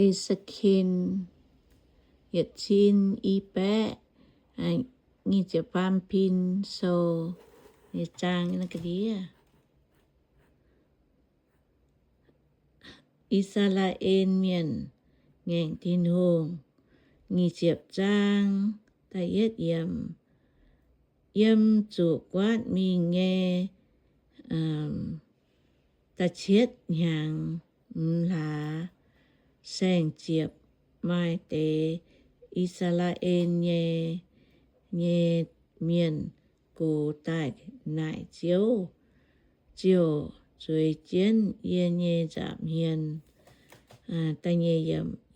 E^se^ken yietc cin i baeqv nyic ziepc faam pin sou nyei zaang naaiv ga'ndiev. I^saa^laa^en Mienh Ngaengc Tin-Hungh. Nyic ziepc zaang, da'yietv yiemc. Yiem zuqc guaatv mingh nyei da'cietv hnyangx, mv hlaax saeng-ziepc, maaih deix I^saa^laa^en nyei, nyei mienh gox daaih naaic Ziouv. Ziouv zueiz jienv yie nyei nza'hmien.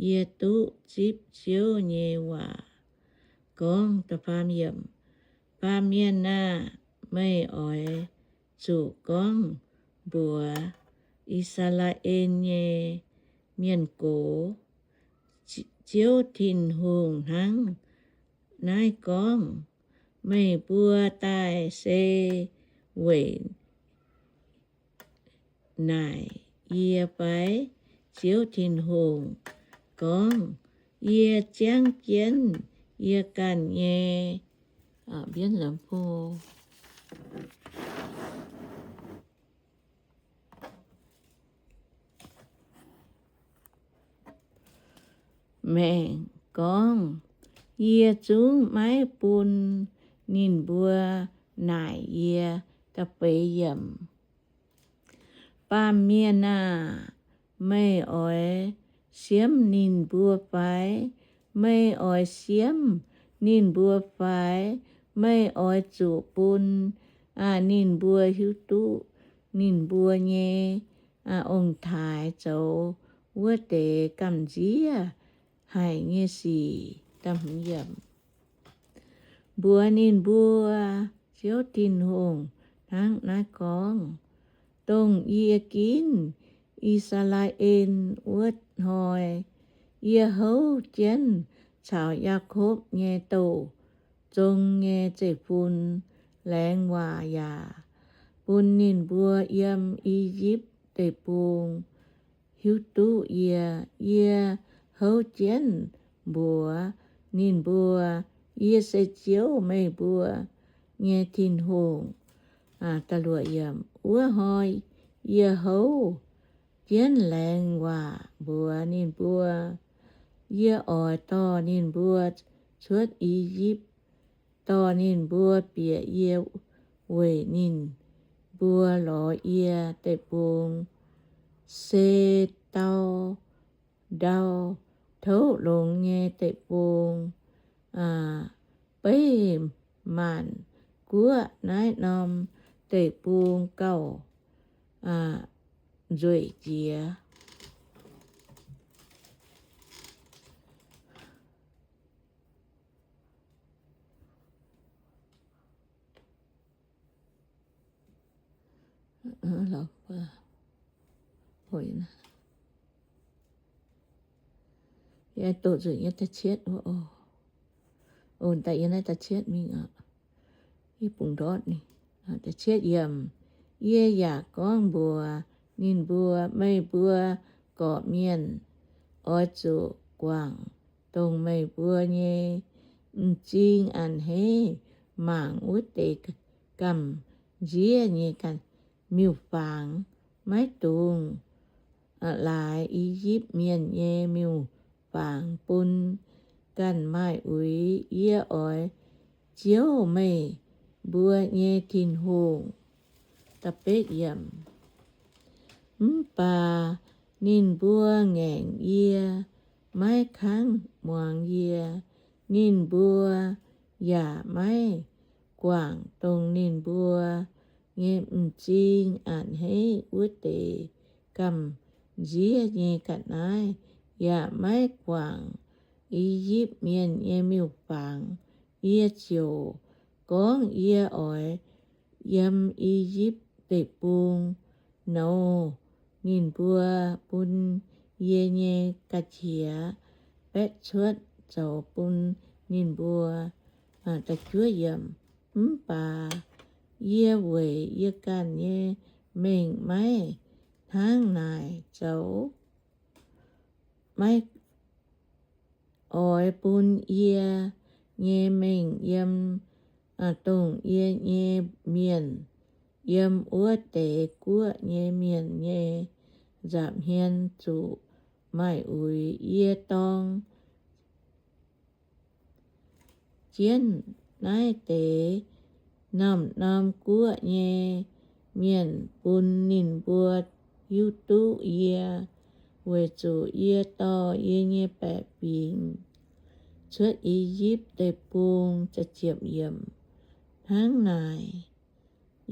Yie duqv zipv Ziouv nyei waac gorngv, baamh mienh aah! Meih oix zuqc gorngv mbuox I^saa^laa^en nyei mienh gox, Ziouv Tin-Hungh hnangv naaiv gorngv, Meih mbuo daaih se weic naaic yie fai? Ziouv Tin-Hungh gorngv, Yie ziangv jienv yie ganh nyei maengc gorngv, Yie zungv maiv bun ninh mbuo naaic yie. Da'feix yiemc. Baamh mienh aah! Meih oix siemv ninh mbuo fai? Meih oix siemv ninh mbuo fai? Meih oix zuqc bun ninh mbuo hiuv duqv ninh mbuo nyei ong-taaix zoux wuov deix gamh nziev haic nyei sic. Mbuox ninh mbuo, Ziouv Tin-Hungh hnangv naaiv gorngv, Dongh yie ginv I^saa^laa^en wuov hnoi, yie houv jienv caux Yaakopv nyei douh zong nyei zeiv-fun laengz waac yaac bun ninh mbuo yiem I^yipv Deic-Bung hiuv duqv yie. Yie houv jienv mbuox ninh mbuo, Yie se Ziouv, meih mbuo nyei Tin-Hungh. Wuov hnoi yie houv jienv laengz waac mbuox ninh mbuo, Yie oix dorh ninh mbuo cuotv I^yipv, dorh ninh mbuo bieqc yie weic ninh mbuo lorz yie deic-bung, se dau ndau tov longx nyei deic-bung. Beiv maanc guoqv naaiv norm deic-bung gauh nzueic jiex. Yie doqc nzunc yie da'cietv wuov oc. Oc, daaih yie naaiv da'cietv mingh oc. Yie bungx ndortv ninh. Da'cietv yiemc. Yie yaac gorngv mbuox ninh mbuo, Meih mbuo gorqv-mienh oix zuqc guangc dongh meih mbuo nyei m'zing a'hneiv mangc wuov deix gamh nziev nyei miuc-fangx. Maiv dungx laaix I^yipv Mienh nyei miuc-fangx bun ganh maaih uix. Yie oix Ziouv, meih mbuo nyei Tin-Hungh. Mv baac ninh mbuo ngaengc yie, maiv kangv muangx yie. Ninh mbuo yaac maiv guangc dongh ninh mbuo nyei m'zing a'hneiv wuov deix gamh nziev nyei ga'naaiv, yaac maiv guangc I^yipv Mienh nyei miuc-fangx. Yie ziouc gorngv, Yie oix yiem I^yipv Deic-Bung nouz ninh mbuo bun yie nyei ga'qiex baetv cuotv zoux bun ninh mbuo. Mv baac yie weic yie ganh nyei mengh maiv hnangv naaic zoux. maiv oix bun yie nyei mengh yiem, dongh yie nyei mienh yiem wuov deix guoqv nyei mienh nyei nza'hmien zuqc maaih uix. Yie dorng jienv naaiv deix norm-norm guoqv nyei mienh bun ninh mbuo hiuv duqv yie, weic zuqc yie dorh yie nyei baeqc fingx cuotv I^yipv Deic-Bung. Hnangv naaic,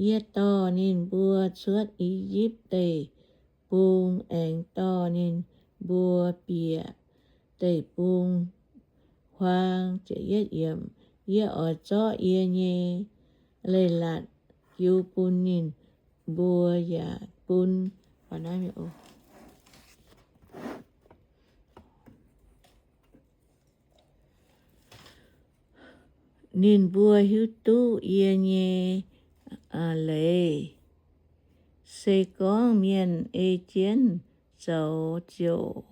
yie dorh ninh mbuo cuotv I^yipv Deic-Bung aengx dorh ninh mbuo bieqc deic-bung-huaang. Yie oix zorqv yie nyei leiz-latc jiu bun ninh mbuo yaac bun ninh mbuo hiuv duqv yie nyei leiz. Se gorngv mienh ei jienv zoux ziouc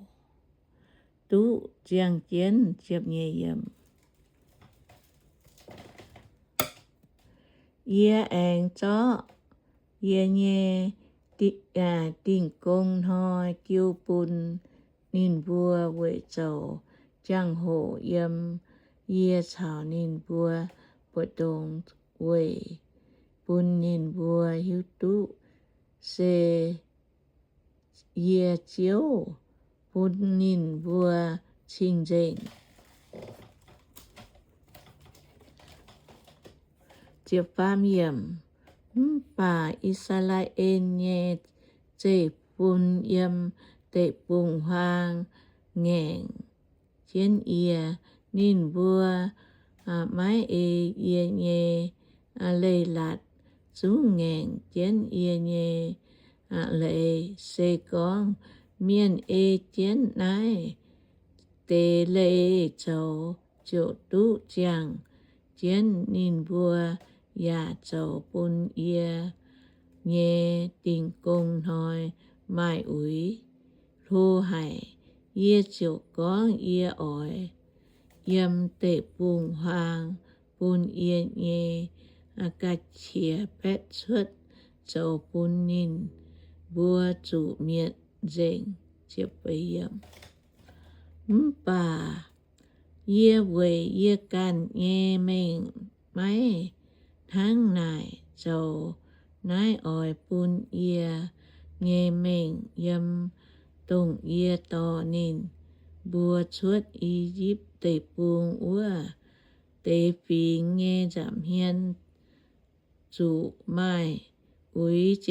duqv ziangh jienv. Yie aengx zorqv yie nyei dingh gong hnoi jiu bun ninh mbuo weic zoux jangx-hoc yiem yie caux ninh mbuo mbu'ndongx weic bun ninh mbuo hiuv duqv se yie Ziouv bun ninh mbuo cing-nzengc. Mv baac I^saa^laa^en nyei zeiv-fun yiem deic-bung-huaang ngaengc jienv yie. Ninh mbuo maiv ei yie nyei leiz-latc, zungv ngaengc jienv yie nyei leiz. Se gorngv mienh ei jienv naaiv deix leiz zoux, ziouc duqv ziangh jienv ninh mbuo yaac zoux bun yie nyei dingh gong hnoi maaih uix. Hlo haic, yie ziouc gorngv yie oix yiem deic-bung-huaang bun yie nyei ga'qiex baetv cuotv zoux bun ninh mbuo zuqc mietc nzengc. Mv baac yie weic yie ganh nyei mengh maiv hnangv naaic zoux. Naaiv oix bun yie nyei mengh yiem dongh yie dorh ninh mbuo cuotv I^yipv Deic-Bung wuov deix fingx nyei nza'hmien zuqc maaih uix.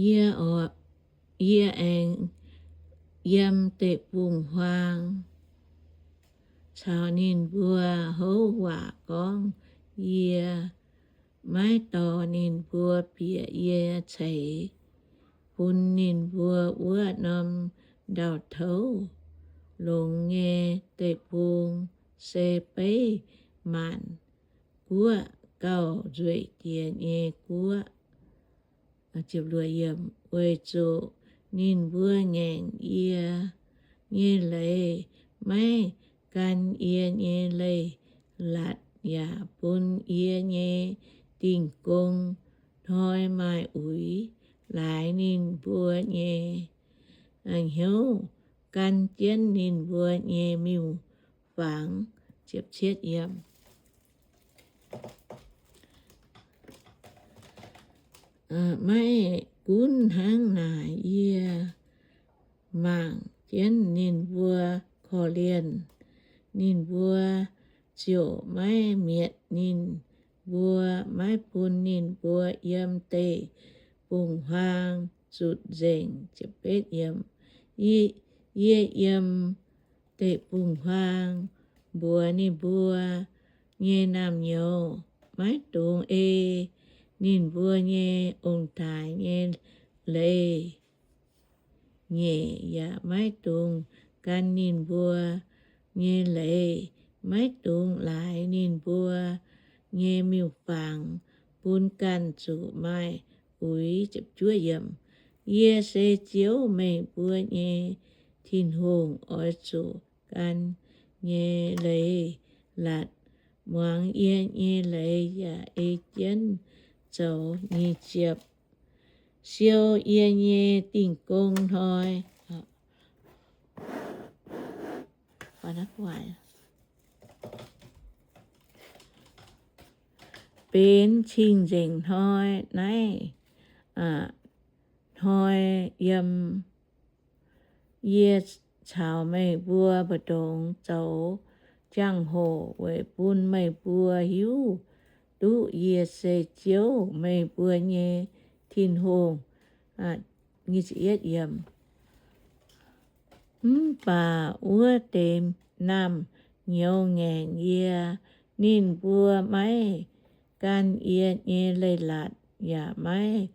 Yie, yie aengx yiem deic-bung-huaang caux ninh mbuo houv waac gorngv, yie maiv dorh ninh mbuo bieqc yie ceix bun ninh mbuo wuov norm ndau-touv longx nyei deic-bung, se beiv maanc guoqv gauh nzueic jiex nyei guoqv. Weic zuqc ninh mbuo ngaengc yie nyei leiz, maiv gan yie nyei leiz-latc yaac bun yie nyei dingh gong hnoi maaih uix, laaix ninh mbuo nyei hnyouv gan jienv ninh mbuo nyei miuc-fangx. Maiv gunv hnangv naaic, yie mangc jienv ninh mbuo korv-lienh ninh mbuo, ziouc maiv mietc ninh mbuo, maiv bun ninh mbuo yiem deic-bung-huaang zutc nzengc. Yie yiem deic-bung-huaang mbuox ninh mbuo nyei naamh nyouz, maiv dungx ei ninh mbuo nyei ong-taaix nyei leiz nyeic, yaac maiv dungx gan ninh mbuo nyei leiz, maiv dungx laaix ninh mbuo nyei miuc-fangx bun ganh zuqc maaih uix. Yie se Ziouv, meih mbuo nyei Tin-Hungh. Oix zuqc gan nyei leiz-latc, muangx yie nyei leiz yaac ei jienv zoux. Nyic ziepc, siou yie nyei Dingh Gong Hnoi. Benx cing-nzengc hnoi. Naaiv hnoi yiem yie caux meih mbuo mbu'ndongx zoux jangx-hoc weic bun meih mbuo hiuv duqv yie se Ziouv, meih mbuo nyei Tin-Hungh. Mv baac wuov deix naamh nyouz ngaengc yie. Ninh mbuo maiv gan yie nyei leiz-latc yaac maiv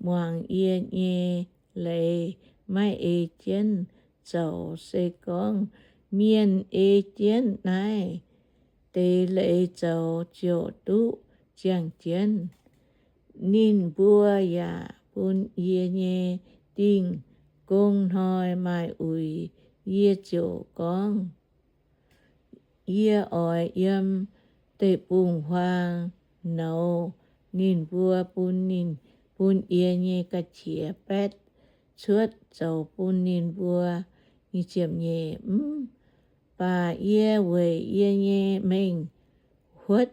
muangx yie nyei leiz, maiv ei jienv zoux. Se gorngv mienh ei jienv naaiv deix leiz zoux, ziouc duqv ziangh jienv. Ninh mbuo yaac bun yie nyei Dingh Gong Hnoi maaih uix. Yie ziouc gorngv, Yie oix yiem deic-bung-huaang nouz ninh mbuo, bun ninh, bun yie nyei ga'qiex baetv cuotv zoux bun ninh mbuo. Mv baac yie weic yie nyei mengh huotv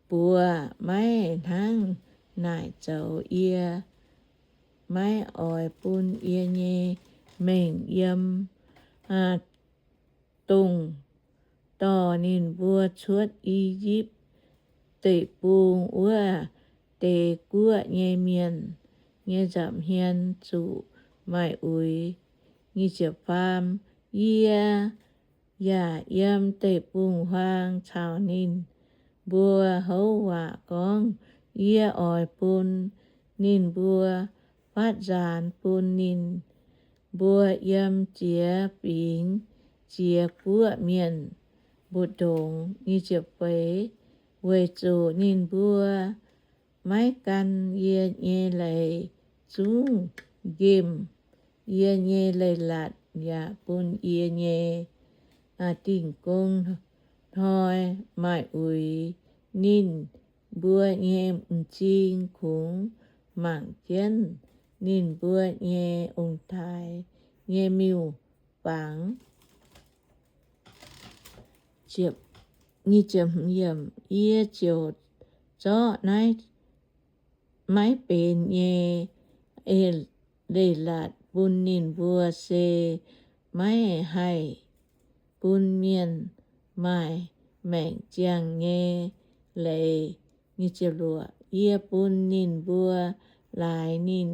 buoz maiv hnangv naaic zoux. Yie maiv oix bun yie nyei mengh yiem dongh dorh ninh mbuo cuotv I^yipv Deic-Bung wuov deix guoqv nyei mienh nyei nza'hmien zuqc maaih uix. Yie yaac yiem deic-bung-huaang caux ninh mbuo houv waac gorngv, Yie oix bun ninh mbuo faatv nzaanx bun ninh mbuo yiem ziex fingx ziex guoqv mienh mbu'ndongx. Weic zuqc ninh mbuo maiv gan yie nyei leiz, zungv nqemh yie nyei leiz-latc yaac bun yie nyei Dingh Gong Hnoi maaih uix. Ninh mbuo nyei m'zing kungx mangc jienv ninh mbuo nyei ong-taaix nyei miuc-fangx. Yie ziouc zorqv naaiv maiv benx nyei leiz-latc bun ninh mbuo, se maiv haih bun mienh maaih maengc ziangh nyei leiz. Yie bun ninh mbuo laaix ninh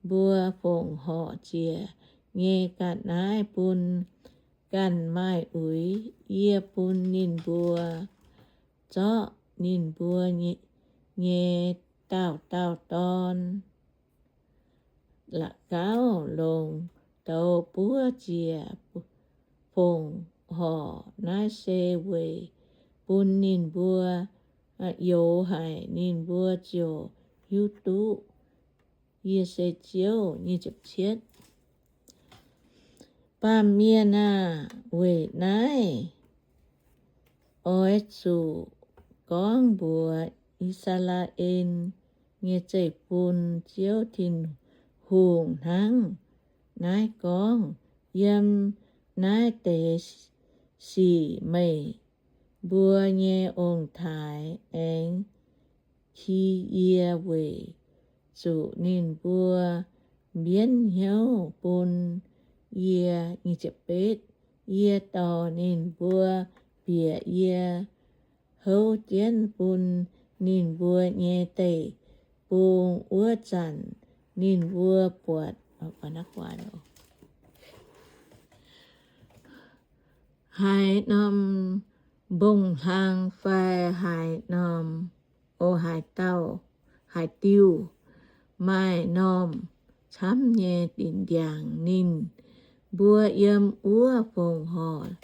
mbuo fongc horc ziec nyei ga'naaiv bun ganh maaih uix. Yie bun ninh mbuo zorqv ninh mbuo nyei dauh dauh dorn la'gauv longc douz buov ziec fongc horc. Naaiv se weic bun ninh mbuo youx haic, ninh mbuo ziouc hiuv duqv yie se Ziouv. Baamh mienh aah! Weic naaiv oix zuqc gorngv mbuox I^saa^laa^en nyei zeiv-fun, Ziouv Tin-Hungh hnangv naaiv gorngv, Yiem naaiv deix sic meih mbuo nyei ong-taaix aengx ki yie, weic zuqc ninh mbuo mbienv hnyouv bun yie. Yie dorh ninh mbuo bieqc yie houv jienv bun ninh mbuo nyei deic-bung wuov zanc, ninh mbuo buatc haaix norm mbong-hlang fai haaix norm, o, haaix dauh, haaix diuh maaih normh camv nyei dinc-ndiangx, ninh mbuo yiem wuov fongc horc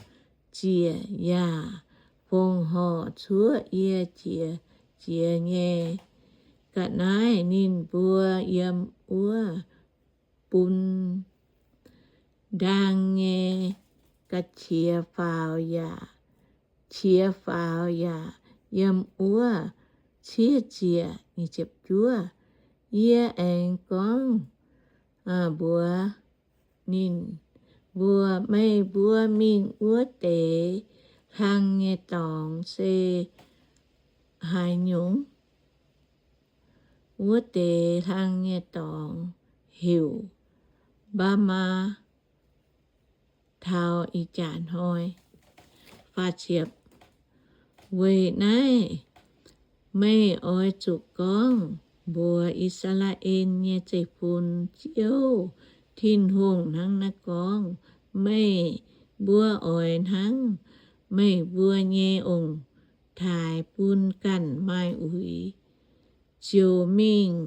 ziec yaac fongc horc cuoqv yie jiex, jiex nyei Ga'naaiv ninh mbuo yiem wuov bun ndaang nyei ga'qiex faaux yaac, qiex faaux yaac yiem wuov ciev ziec. Yie aengx gorngv mbuox ninh mbuo, meih mbuo mingh wuov deix hlang nyei dorngx se haaix nyungc? Wuov deix hlang nyei dorngx heuc Mbaa^maa taux ih jaax hnoi. Weic naaiv meih oix zuqc gorngv mbuox I^saa^laa^en nyei zeiv-fun, Ziouv Tin-Hungh hnangv naaiv gorngv, meih mbuo oix hnangv meih mbuo nyei ong-taaix bun ganh maaih uix, ziouc mingh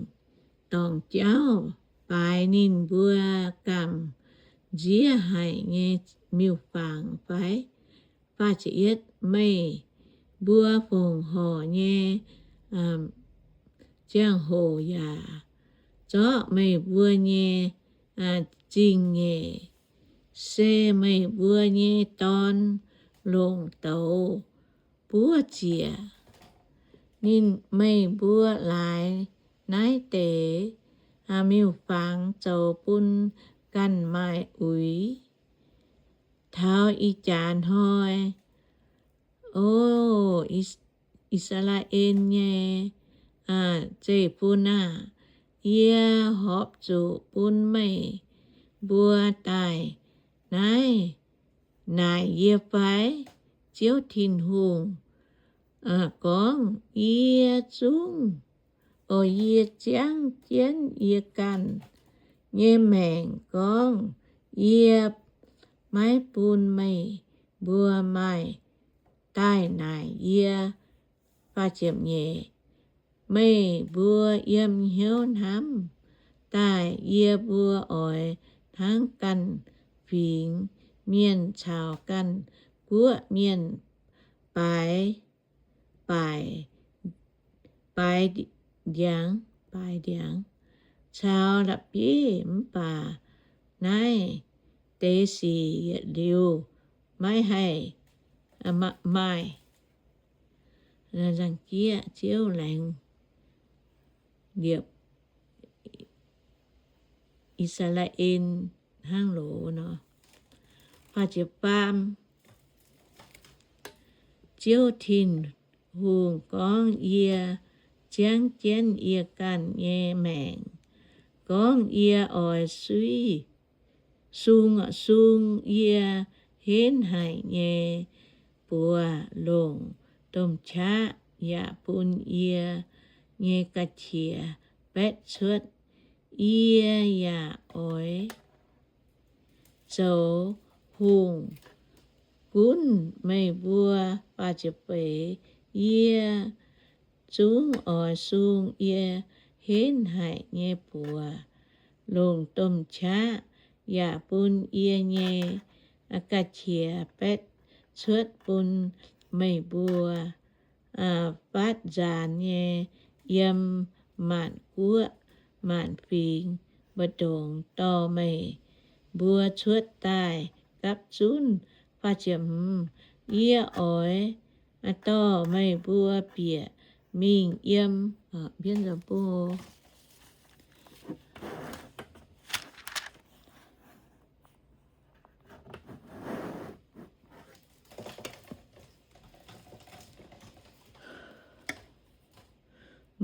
dorngc jauv baaix ninh mbuo gamh nziev haic nyei miuc-fangx fai? Meih mbuo fongc horc nyei ziangh hoc yaac zorqv meih mbuo nyei zingh nyeic, se meih mbuo nyei dorn longc douz buov ziec. Ninh, meih mbuo laaix naaiv deix miuc-fangx zoux bun ganh maaih uix. Taux ih jaax hnoi, O I^saa^laa^en nyei zeiv-fun aah! Yie horpc zuqc bun meih mbuo daaih naaiv naaic yie fai? Ziouv Tin-Hungh gorngv, Yie zungv, o, yie ziangv jienv yie ganh nyei maengc gorngv, yie maiv bun meih mbuo maaih daaih naaic yie. Meih mbuo yiem hnyouv hnamv daaih yie mbuo oix hnangv ganh fingx mienh caux ganh guoqv mienh baaix, baaix, baaix ndiangx, baaix ndiangx caux la'bieiv, mv baac naaiv deix sic yietc liuz maiv haih maaih. Nzangc-jieqv Ziouv laengz liepc I^saa^laa^en hnangv loz nor. Faam, Ziouv Tin-Hungh gorngv, Yie ziangv jienv yie ganh nyei maengc gorngv, yie oix suiv sung, sung yie henv haic nyei buoz longc domh qaqv yaac bun yie nyei ga'qiex baetv cuotv. Yie yaac oix zoux hungh gunv meih mbuo. Yie zungv oix sung yie henv haic nyei buoz longc domh qaqv yaac bun yie nyei ga'qiex baetv cuotv bun meih mbuo faatv nzaanx nyei yiem maanc guoqv maanc fingx mbu'ndongx dorh meih mbuo cuotv daaih gapv zunv. Yie oix dorh meih mbuo bieqc mingh yiem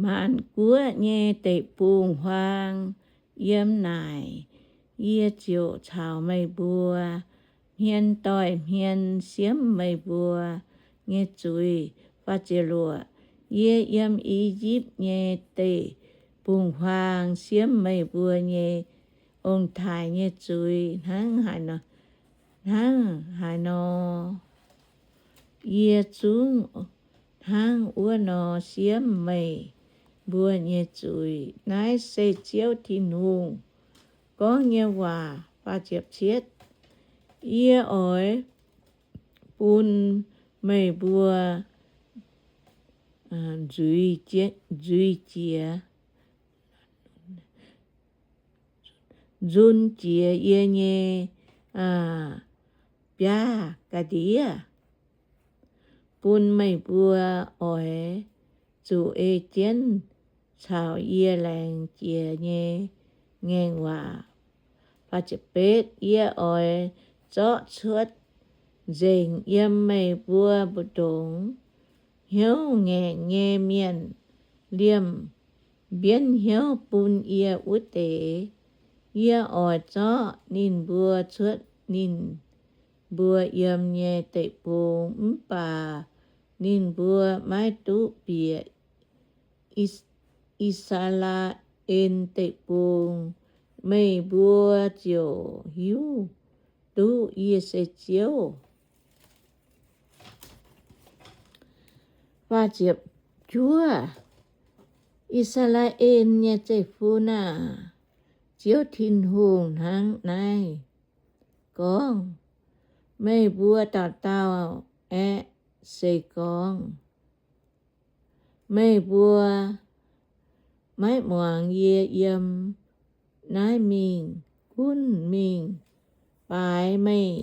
maanc guoqv nyei deic-bung-huaang yiem naaic. Yie ziouc caux meih mbuo hmien doix-hmien siemv meih mbuo nyei zuiz. Yie yiem I^yipv nyei deic-bung-huaang siemv meih mbuo nyei ong-taaix nyei zuiz hnangv haaix nor, hnangv haaix nor, yie zungv hnangv wuov nor siemv meih mbuo nyei zuiz. Naaiv se Ziouv Tin-Hungh gorngv nyei waac. Yie oix bun meih mbuo nzuiz jiex, nzuiz jiex nzun jiex yie nyei biaav ga'ndiev, bun meih mbuo oix zuqc ei jienv caux yie laengz jiex nyei ngaengc waac. Yie oix zorqv cuotv nzengc yiem meih mbuo mbu'ndongx hnyouv ngaengc nyei mienh liemh mbienv hnyouv bun yie wuov deix. Yie oix zorqv ninh mbuo cuotv ninh mbuo yiem nyei deic-bung, mv baac ninh mbuo maiv duqv bieqc I^saa^laa^en Deic-Bung. Meih mbuo ziouc hiuv duqv yie se Ziouv. I^saa^laa^en nyei zeiv-fun aah! Ziouv Tin-Hungh hnangv naaiv gorngv, Meih mbuo dauh dauh aeqv, se gorngv, Meih mbuo maiv muangx yie yiem naaiv mingh, gunv mingh baaix meih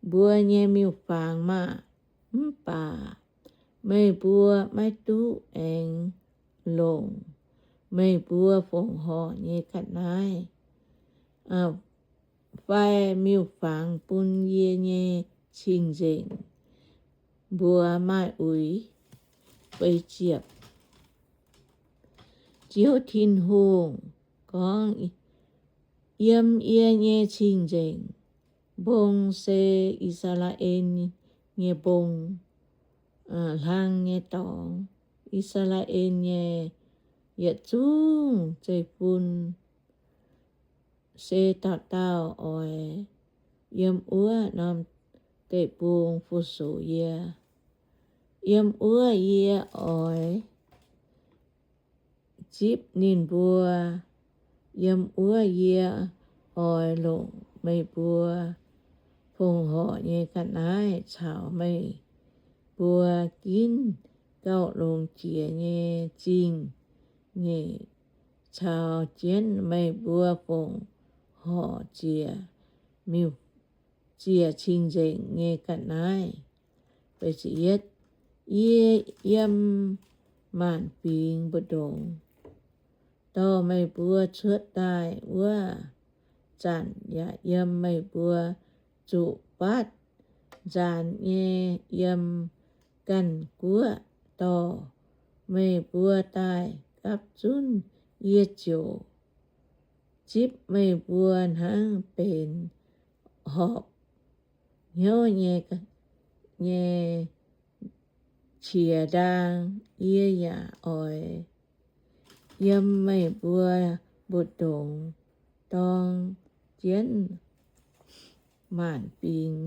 mbuo nyei miuc-fangx maah! Mv baac meih mbuo maiv duqv aengx longc meih mbuo fongc horc nyei ga'naaiv fai miuc-fangx bun yie nyei cing-nzengc mbuo maaih uix. Ziouv Tin-Hungh gorngv, Yiem yie nyei cing-nzengc mbong se I^saa^laa^en nyei mbong, hlang nyei dorngx. I^saa^laa^en nyei yietc zungv zeiv-fun se dauh dauh oix yiem wuov norm deic-bung fu-sux yie. Yiem wuov yie oix zipv ninh mbuo. Yiem wuov yie oix longc meih mbuo fongc horc nyei ga'naaiv caux meih mbuo ginv gauh longx jiex nyei zingh nyeic caux jienv meih mbuo fongc horc ziec, ziec cing-nzengc nyei ga'naaiv. Yie yiem maanc fingx mbu'ndongx dorh meih mbuo cuotv daaih wuov zanc yaac yiem meih mbuo zuqc fatv nzaanx nyei yiem ganh guoqv dorh meih mbuo daaih gapv zunv. Yie ziouc zipv meih mbuo hnangv benx horpc hnyouv nyei qiex ndaang. Yie yaac oix yiem meih mbuo mbu'ndongx dorng jienv maanc fingx,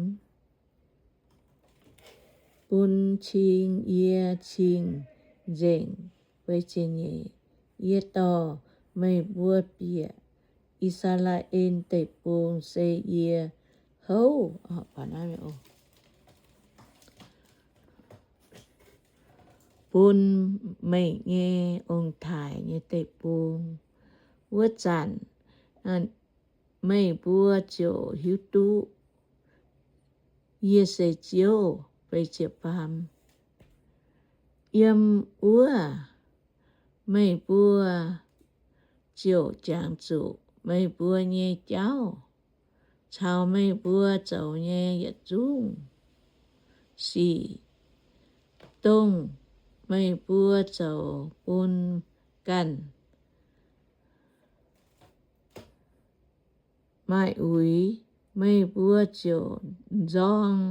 bun cing yie cing-nzengc. Yie dorh meih mbuo bieqc I^saa^laa^en Deic-Bung se yie houv bun meih nyei ong-taaix nyei deic-bung. Wuov zanc meih mbuo ziouc hiuv duqv yie se Ziouv. Yiem wuov meih mbuo ziouc jangx zuqc meih mbuo nyei jauv caux meih mbuo zoux nyei yietc zungv sic, dongh meih mbuo zoux bun ganh maaih uix. Meih mbuo ziouc nzorng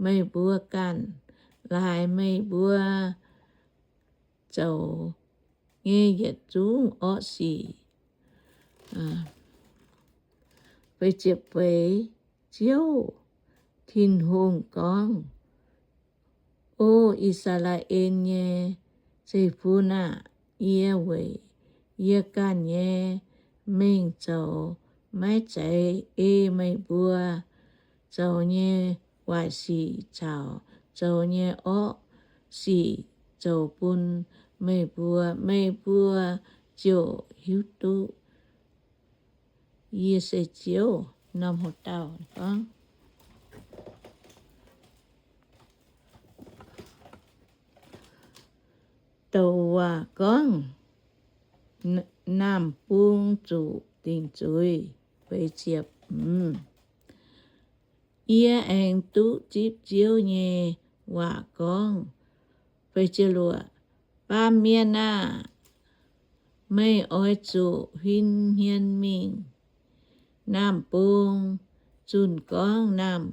meih mbuo ganh laaix meih mbuo zoux nyei yietc zungv orqv sic. Ziouv Tin-Hungh gorngv, O I^saa^laa^en nyei zeiv-fun aah! Yie weic yie ganh nyei mengh zoux maiv zeiz ei meih mbuo zoux nyei waaic sic caux zoux nyei orqv sic zoux bun meih mbuo. Meih mbuo ziouc hiuv duqv Yie se Ziouv. Norm haaix dauh gorngv, douc waac gorngv, naamh bung zuqc dingc zuiz. Feix ziepc hmz. Yie aengx duqv zipv Ziouv nyei waac gorngv, feix ziepc luoqc, Baamh mienh aah! Meih oix zuqc huin hmien mingh naamh bung. Zunh gorngv naamh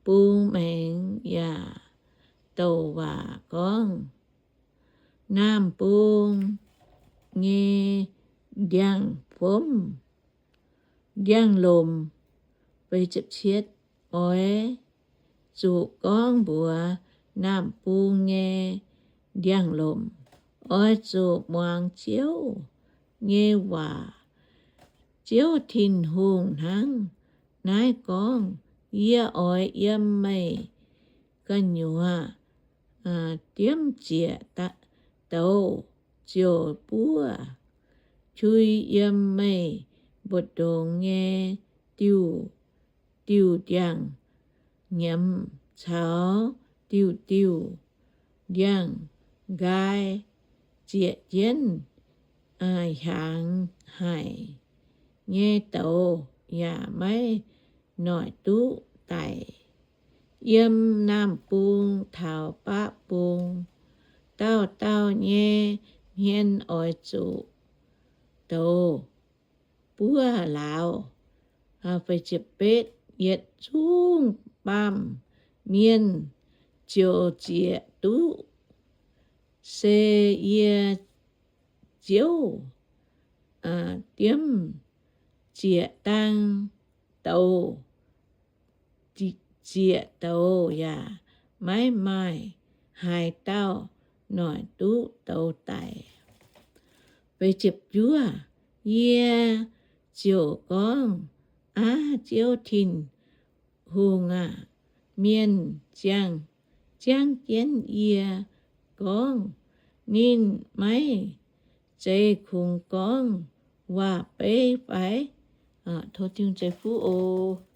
bung maengx yaac douc waac gorngv, naamh bung nyei ndiangx-fomv, ndiangx-lomc. Oix zuqc gorngv mbuox naamh bung nyei ndiangx-lomc, Oix zuqc muangx Ziouv nyei waac. Ziouv Tin-Hungh hnangv naaiv gorngv, Yie oix yiem meih gu'nyuoz diemv zieqc douz ziouc buov, qui yiem meih mbu'ndongx nyei diuh, diuh ndiangx-nyiemz caux diuh, diuh ndiangx-nqaai zieqc jienv hiaangx haic nyei douz yaac maiv noic duqv daic. Yiem naamh bung taux baqv bung, dauh dauh nyei hmien oix zuqc douz buov lauz. Yietc zungv baamh mienh ziouc zieqc duqv. Se yie, Ziouv, diemv zieqc dang douz, zieqc douz yaac maiv maaih haaix dauh noic duqv douz daic. Yie ziouc gorngv, Aav, Ziouv Tin-Hungh aah! Mienh ziangh, ziangv jienv yie gorngv, Ninh maiv zeiz kungx gorngv waac-beiv fai? Tov Tin-Hungh ceix fuqv oc.